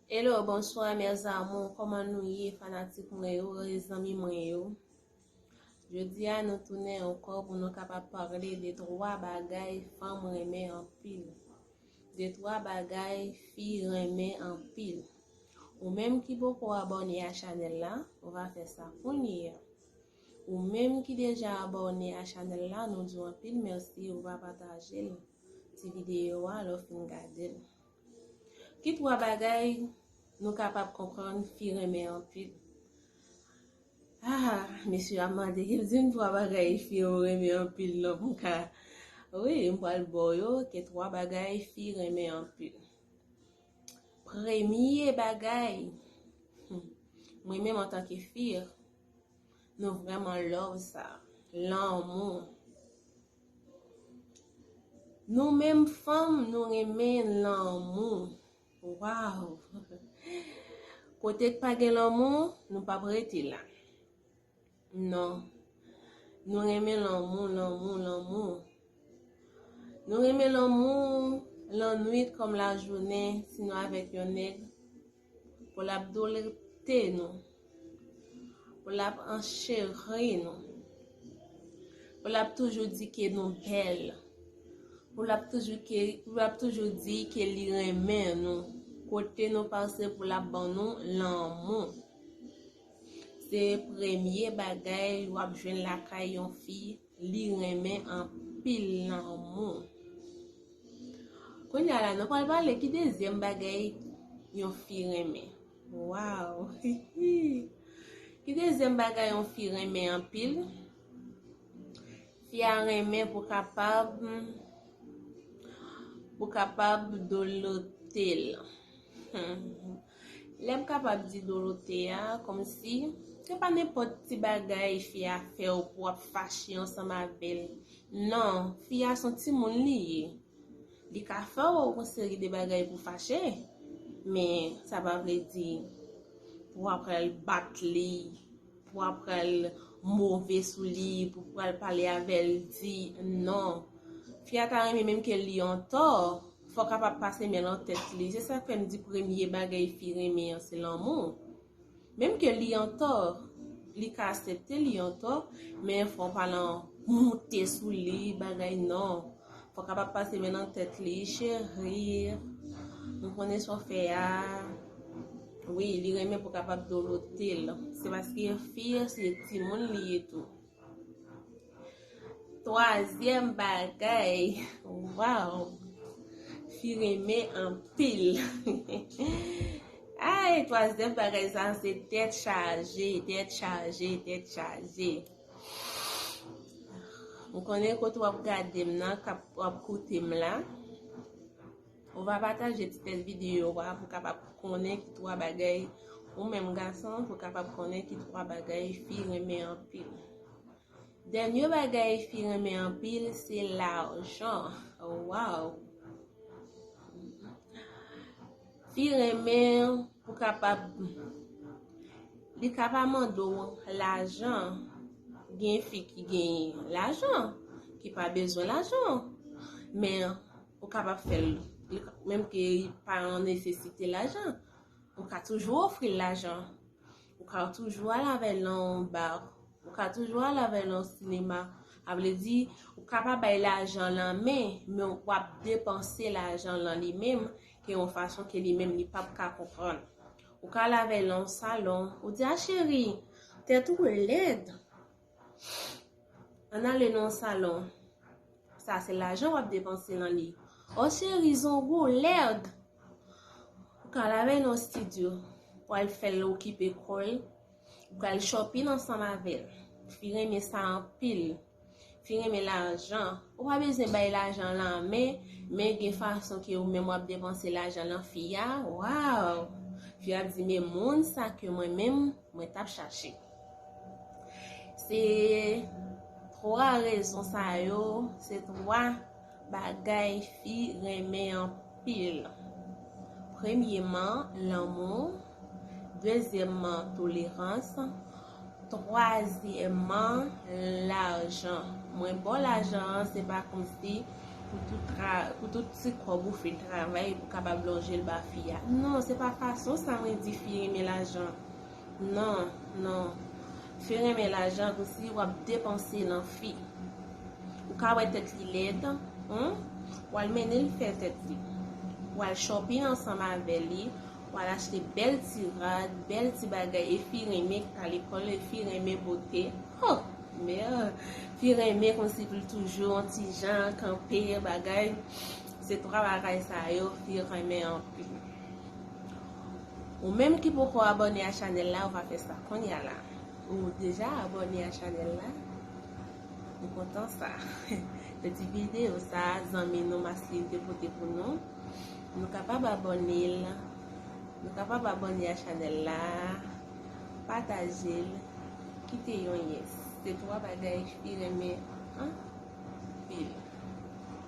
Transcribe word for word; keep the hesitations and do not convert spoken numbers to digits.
Hello, bonsoir mes amours, kòman nou ye, fanatik mwen yo, zanmi mwen yo? Jodi a nou tounen ankò pou nou kapab pale de twa bagay fanm renmen anpil. De twa bagay fi renmen anpil. Ou menm ki poko abòne a chanèl la, ou va fè sa kounye a. Ou menm ki deja abòne a chanèl la, nou di w anpil mèsi, ou va pataje l, ti videyo a, lè w fin gade l. Ki twa bagay nou kapab konprann fi renmen anpil? Ah, mesye ap mande, ki di m twa bagay fi yo renmen anpil non pou m ka. Wi, m pral ba w yo, ke twa bagay fi renmen anpil. Premye bagay, hmm, mwen menm antanke fi, nou vrèman love sa. Lanmou. Nou menm fanm, nou renmen lanmou. Waw! Kote k pa gen lanmou, nou p ap rete la. Non. Nou renmen lanmou, lanmou, lanmou. Nou renmen lanmou lannwit kòm lajounen, si nou avèk yon nèg, pou l ap dolote nou, pou l ap ancheri nou, pou l ap toujou di ke nou bèl, pou l ap toujou ke, pou l ap toujou di ke li renmen nou. Kote nou pase pou l ap ban nou lanmou. Se premye bagay w ap jwenn lakay yon fi, li renmen anpil lanmou. Kounye a la, nou pral pale ki dezyèm bagay yon fi renmen. Waw! Ki dezyèm bagay yon fi renmen anpil? Fi a renmen pou kapab, pou kapab dolote l. Lè m kapab di dolote a, kòmsi se pa nenpòt ti bagay fi a fè w pou w ap fache ansanm avè l. Non, fi a se yon timoun li ye. Li ka fè w yon seri de bagay pou fache, men sa pa vle di pou w ap pral bat li, pou w ap pral move sou li, pou w pral pale avè l di non. Fi a ta renmen menm ke li antò, fò w kapab pase men nan tèt li. Se sa k fè m di premye bagay fi renmen an se lanmou. Menm ke li antò, li ka aksepte li antò, men fò w pa nan moute sou li, bagay non. Fò w kapab pase men nan tèt li, cheri, m konnen sa w fè a. Wi, li renmen pou w kapab dolote l. Se paske fi a se timoun li ye tou. Twazyèm bagay, waw, fi renmen anpil. Ay, twazyèm bagay sa se tèt chaje, tèt chaje, tèt chaje. M konnen kote w ap gade m nan, k ap, w ap koute m la. Ou va pataje ti tèt videyo a pou kapab konnen ki twa bagay, ou menm gason, pou kapab konnen ki twa bagay fi renmen anpil. Dènye bagay fi renmen anpil, se lajan. Waw! Fi renmen pou kapab, li ka pa mande w lajan. Gen fi ki gen lajan, ki pa bezwen lajan. Men ou kapab fè l, li ka, menm ke li pa an nesesite lajan, ou ka toujou ofri l lajan. Ou ka toujou al avè l nan yon ba, ou ka toujou al avè l nan yon sinema. Sa vle di, ou ka pa bay lajan lan men, men w ap depanse lajan lan li menm, ke yon fason ke li menm li p ap ka konprann. Ou ka al avè l nan yon salon, ou di, a cheri, tèt ou lèd. Ann ale nan yon salon. Sa se lajan w ap depanse nan li. O cheri, zong ou lèd. Ou ka al avè l nan yon estidyo. Ou al fè l okipe kò l. Ou ka al shopping ansanm avè l. Fi renmen sa anpil. Fi renmen lajan. Ou pa bezwen bay lajan lan men, men gen fason ke ou menm w ap depanse lajan lan fi a. Waw! Fi a ap di, men moun sa ke mwen menm, mwen t ap chache. Se twa rezon sa yo, se twa bagay fi renmen anpil. Premyeman, lanmou. Dezyèmman, tolerans. Twazyèmman, lajan. Mwen ba w lajan an, se pa kòmsi Pou tout, tra, pou tout ti kòb ou fin travay pou kapab lonje l ba fi a. Non, se pa fason sa mwen di fi renmen lajan. Non, non. Fi renmen lajan kòmsi w ap depanse nan fi. Ou ka wè tèt li lèd, hmm? W al mennen l fè tèt li. W al shopping ansanm avè li. W al achte bèl ti rad, bèl ti bagay. E fi renmen k al lekòl, e fi renmen bote. Oh! Men, fi renmen kòmsi pou l toujou yon ti jan kanpe, bagay. Se twa bagay sa yo, fi renmen anpil. Ou menm ki poko abòne a chanèl la, ou va fè sa kounye a la. Ou deja abòne a chanèl la? M kontan sa. Nan ti videyo sa, zanmi nou Maslin te pote pou nou. Nou kapab abòne l. Nou kapab abòne a chanèl la. Pataje l. Kite yon yes. Se twa bagay fi renmen anpil.